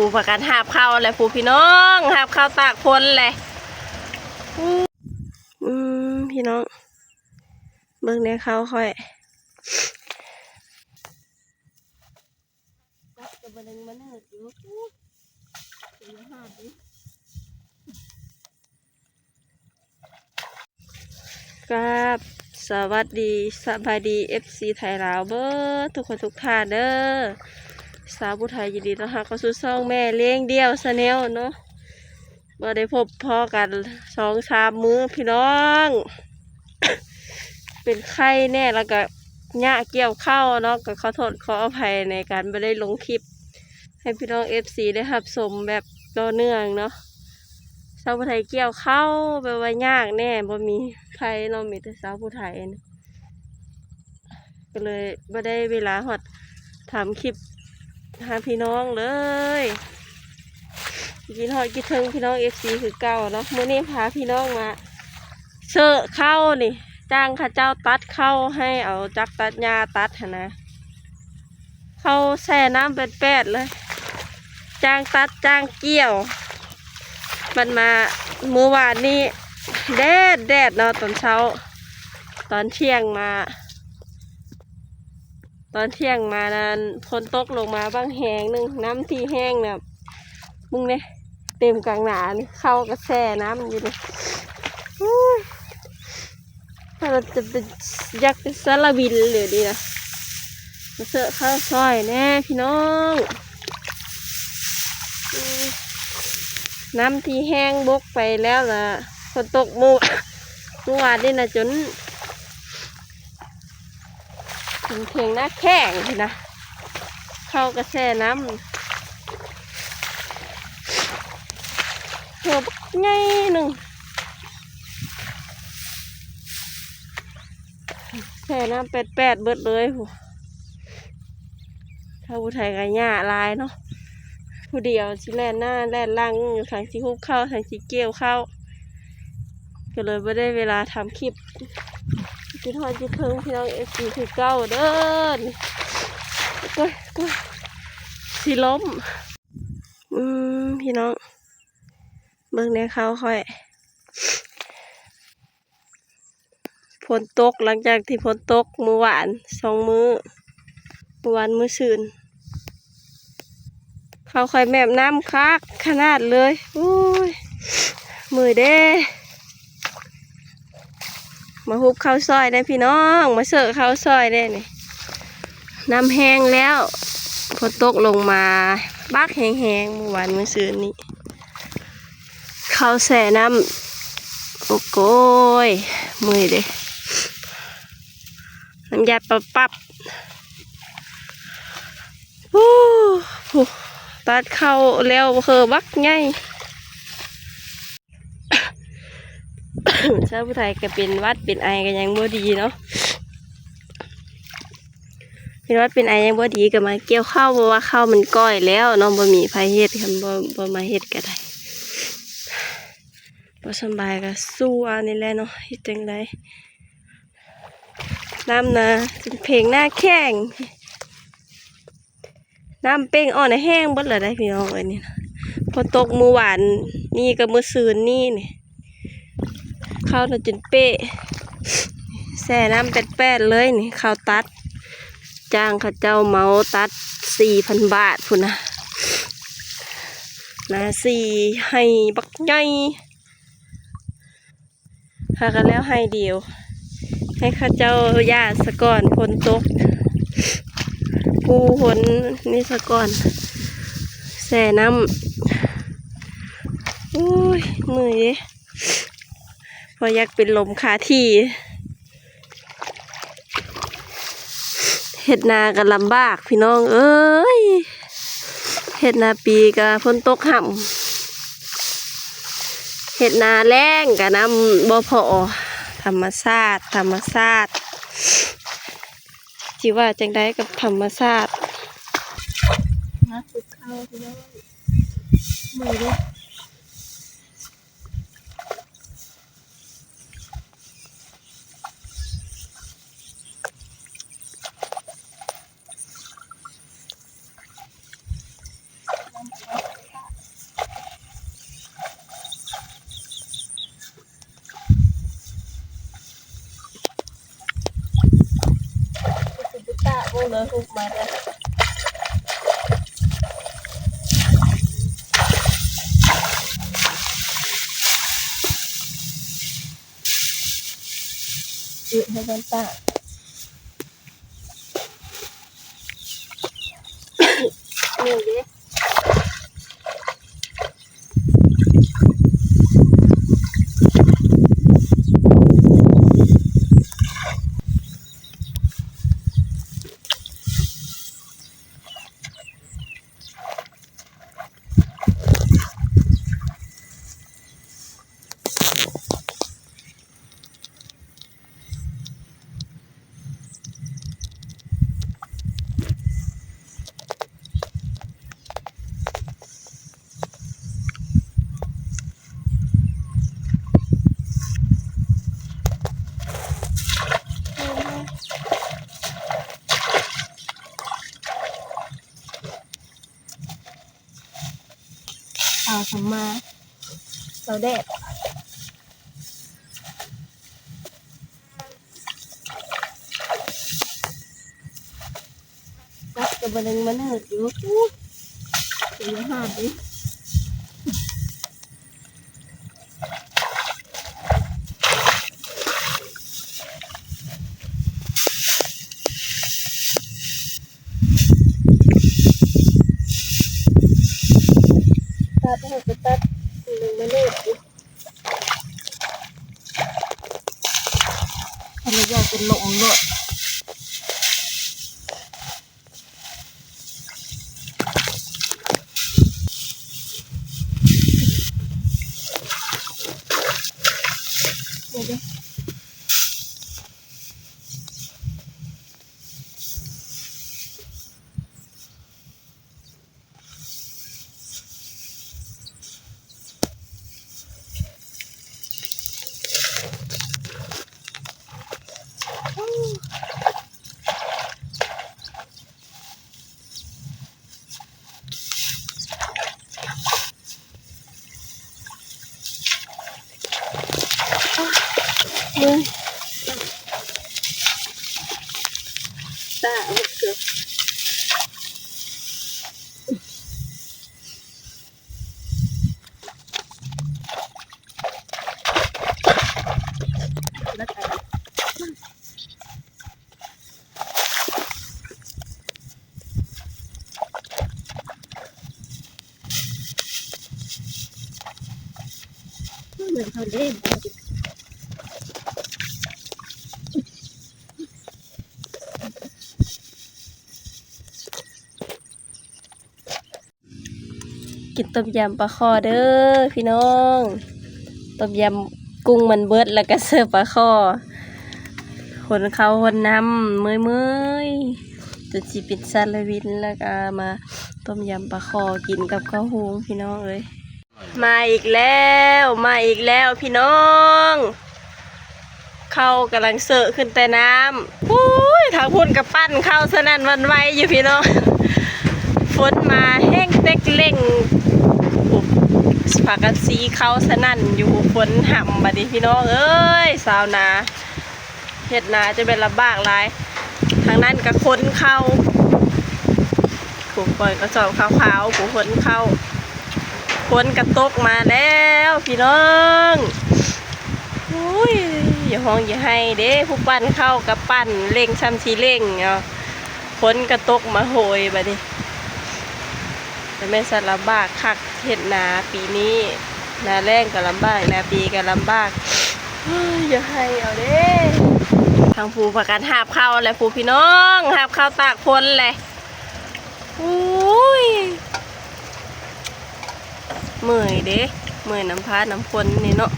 ຜູ້ພາກັນຫາບເຂົ້າແຫຼະ ຜູ້ພີ່ນ້ອງ ຫາບເຂົ້າຕາກຝົນແຫຼະ. ອືມ ພີ່ນ້ອງ ເບິ່ງແດ່ເຂົ້າຂ້ອຍ. ກາບສະຫວັດດີ ສະບາຍດີ ເອັຟຊີ ໄທລາວເບີດທຸກຄົນທຸກທ່ານເດີ. ສາວຜູ້ໄທຍິນດີຕ້ອນຮັບເຂົ້າສູ່ຊ່ອງແມ່ລ້ຽງດ່ຽວ Channel ເນາະ. ບໍ່ໄດ້ພົບພໍ້ກັນສອງສາມມື້ພີ່ນ້ອງ ເປັນໄຂ້ແດ່ ແລ້ວກະຍາກກ່ຽວເຂົ້າເນາະ ກະຂໍໂທດຂໍອະໄພໃນການບໍ່ໄດ້ລົງຄລິບໃຫ້ພີ່ນ້ອງ ເອັຟຊີ ໄດ້ຮັບຊົມແບບຕໍ່ເນື່ອງເນາະ. ຊາວຜູ້ໄທກ່ຽວເຂົ້າແບບວ່າຍາກແດ່ ບໍ່ມີໃຜເນາະ ມີແຕ່ຊາວຜູ້ໄທ ກໍເລີຍບໍ່ໄດ້ເວລາຮອດ ທຳຄລິບຫາພີ່ນ້ອງເລີຍ. ຄິດຮອດຄິດເຖິງພີ່ນ້ອງ ເອັຟຊີ ຄືເກົ່າເນາະ. ມື້ນີ້ພາພີ່ນ້ອງມາເຊາະເຂົ້ານີ້ ຈ້າງເຂົາເຈົ້າຕັດເຂົ້າ ໃຫ້ເອົາຈັກຕັດຫຍ້າຕັດຫັ້ນນະ. ເຂົ້າແຊ່ນ້ຳແປດໆເລີຍ ຈ້າງຕັດຈ້າງກ່ຽວ. ມັນມາມື້ວານນີ້ແດດໆເນາະ ຕອນເຊົ້າ ຕອນທ່ຽງມາ ຕອນທ່ຽງມານັ້ນ ຝົນຕົກລົງມາບັກແຮງໜຶ່ງ ນ້ຳທີ່ແຫ້ງນະ ເບິ່ງແດ່ ເຕັມກາງໜ້ານີ້ ເຂົ້າກະແຊ່ນ້ຳຢູ່ນີ້. ໂອ້ຍ ຖ້າເຮົາຈະເປັນ ຢາກເປັນສາລະວິນເລີຍນີ້ນະ. ມາເຊາະເຂົ້າຊ່ອຍແດ່ພີ່ນ້ອງ. ອືມ ນ້ຳທີ່ແຫ້ງບົກໄປແລ້ວລະ ຝົນຕົກມື້ ມື້ວານນີ້ນະ ຈົນ ເປັນເພງໜ້າແຂ້ງພຸ້ນນະ ເຂົ້າກະແຊ່ນ້ຳ ເທື່ອບັກໃຫຍ່ໜຶ່ງ ແຊ່ນ້ຳແປດໆເບິດເລີຍພຸ້ນ. ຖ້າຜູ້ໄທກະຫຍ້າຫຼາຍເນາະ ຜູ້ດຽວຊິແລ່ນໜ້າແລ່ນຫຼັງ ທັງຊິຫຸບເຂົ້າ ທັງຊິກ່ຽວເຂົ້າ. ກໍເລີຍບໍ່ໄດ້ເວລາທຳຄລິບ. ຄິດຮອດຄິດເຖິງພີ່ນ້ອງ ເອັຟຊີ ຄືເກົ່າເດີ. ໂອ້ຍ ໂອ້ຍ ຊິລົ້ມ. ອືມ ພີ່ນ້ອງ ເບິ່ງແດ່ເຂົ້າຂ້ອຍ ຝົນຕົກ ຫຼັງຈາກທີ່ຝົນຕົກມື້ວານສອງມື້ ມື້ວານມື້ຊືນ ເຂົ້າຂ້ອຍແມບນ້ຳຄັກຂະໜາດເລີຍ. ໂອ້ຍ ເມື່ອຍເດ້. ມາຫຸບເຂົ້າຊ່ອຍແດ່ພີ່ນ້ອງ ມາເຊາະເຂົ້າຊ່ອຍແດ່ນີ້. ນ້ຳແຫ້ງແລ້ວ ຝົນຕົກລົງມາບັກແຮງໆ ມື້ວານມື້ຊືນນີ້ ເຂົ້າແຊ່ນ້ຳ. ໂອ້ໂກຍ ເມື່ອຍເດ້ ນ້ຳຢາດປັບປັບ. ໂອ້ ໂອ້ ຕັດເຂົ້າແລ້ວເຮີບັກໃຫຍ່. ຊາວຜູ້ໄທກະເປັນຫວັດເປັນໄອກະຍັງບໍ່ດີເນາະ ເປັນຫວັດເປັນໄອຍັງບໍ່ດີ ກະມາກ່ຽວເຂົ້າ ເພາະວ່າເຂົ້າມັນກ້ອຍແລ້ວເນາະ ບໍ່ມີໃຜເຮັດ ຄັນບໍ່ ບໍ່ມາເຮັດກະໄດ້. ບໍ່ສຳບາຍກະສູ້ເອົານີ້ແຫຼະເນາະ ເຮັດຈັ່ງໃດ. ນ້ຳນະເປັນເພງໜ້າແຂ້ງ ນ້ຳເປ່ງອອກນະ ແຫ້ງເບິດແລ້ວໄດ໋ພີ່ນ້ອງເອີຍນີ້ນະ. ຝົນຕົກມື້ວານນີ້ກັບມື້ຊືນນີ້ນີ້ ເຂົ້ານະຈົນເປະ ແຊ່ນ້ຳແປດໆເລີຍນີ້. ເຂົ້າຕັດ ຈ້າງເຂົາເຈົ້າເໝົາຕັດສີ່ພັນບາດພຸ້ນນະ ນາສີ່ໄຮ່ບັກໃຫຍ່. ຫາກະແລ້ວໄຮ່ດຽວ ໃຫ້ເຂົາເຈົ້າຫຍ້າສະກ່ອນຝົນຕົກ ປູ່ຝົນນີ້ສະກ່ອນ ແຊ່ນ້ຳ. ໂອ້ຍ ເມື່ອຍເດ້ ພໍຢາກເປັນລົມຄາທີ່. ເຮັດນາກະລຳບາກພີ່ນ້ອງເອີຍ ເຮັດນາປີກະຝົນຕົກຫ່ຳ ເຮັດນາແລ້ງກະນ້ຳບໍ່ພໍ. ທຳມະຊາດ ທຳມະຊາດ ຊິວ່າຈັ່ງໃດກັບທຳມະຊາດ. ມາຄຸກເຂົ້າພີ່ນ້ອງ ເມື່ອຍເດ້. ມາຮຸກມາເດີ ເອີ ໃຫ້ມັນຕາກ ນີ້ເດ້. ເອົາສຳມາ ເຊົາແດດ ກັດກະບໍ່ໄດ້ມາເນີດຢູ່ ອູ້ ເປັນຫາດເດ້. ຕັດໃຫ້ໄປຕັດ ໜຶ່ງມາເລີຍ ພັນລະຍາເປັນລົມໂລດ. ເມື່ອຍ ຕາເກີດ. ເໝືອນເຂົາເດ້. ກິນຕົ້ມຍຳປາຄໍ່ເດີພີ່ນ້ອງ. ຕົ້ມຍຳກຸ້ງມັນເບິດ ແລ້ວກະເສີບປາຄໍ່. ຫົນເຂົ້າຫົນນ້ຳເມື່ອຍໆ ຈົນຊິເປັນຊາລະວິນ ແລ້ວກະມາຕົ້ມຍຳປາຄໍ່ກິນກັບເຂົ້າຫຸງພີ່ນ້ອງເອີຍ. ມາອີກແລ້ວ ມາອີກແລ້ວພີ່ນ້ອງ. ເຂົ້າກຳລັງເຊີະຂຶ້ນແຕ່ນ້ຳ. ໂອ້ຍ ທາງພຸ້ນກະປັ່ນເຂົ້າສະໜັ່ນຫວັ່ນໄຫວຢູ່ພີ່ນ້ອງ. ຝົນມາແຮງເຕັກເລັ່ງ. ໂອ້ ພາກັນສີເຂົ້າສະໜັ່ນຢູ່. ຝົນຫຳບາດນີ້ພີ່ນ້ອງເອີຍ ຊາວນາ. ເຮັດນາຈະແມ່ນລຳບາກຫຼາຍ. ທາງນັ້ນກະຂົນເຂົ້າ ຜູ້ຄົນກະສອບຂາວໆ ຜູ້ຂົນເຂົ້າ. ຝົນກະຕົກມາແລ້ວພີ່ນ້ອງ. ໂອ້ຍ ຢ່າຮ້ອງຢ່າໄຫ້ເດ້. ຜູ້ປັ່ນເຂົ້າກະປັ່ນ ເລັ່ງຊ່ຳຊິເລັ່ງເນາະ. ຝົນກະຕົກມາໂຫຍບາດນີ້. ຈະແມ່ນສັດລຳບາກຄັກ ເຮັດນາປີນີ້ ໜ້າແລ້ງກະລຳບາກ ໜ້າປີກະລຳບາກ. ເຮີ້ຍ ຢ່າໄຫ້ເອົາເດ້. ທາງຜູ້ພາກັນຫາບເຂົ້າແຫຼະ ຜູ້ພີ່ນ້ອງ ຫາບເຂົ້າຕາກຝົນແຫຼະ. ໂອ້ຍ ເມື່ອຍເດ້ ເມື່ອຍນຳຟ້ານຳຝົນນີ້ເນາະ.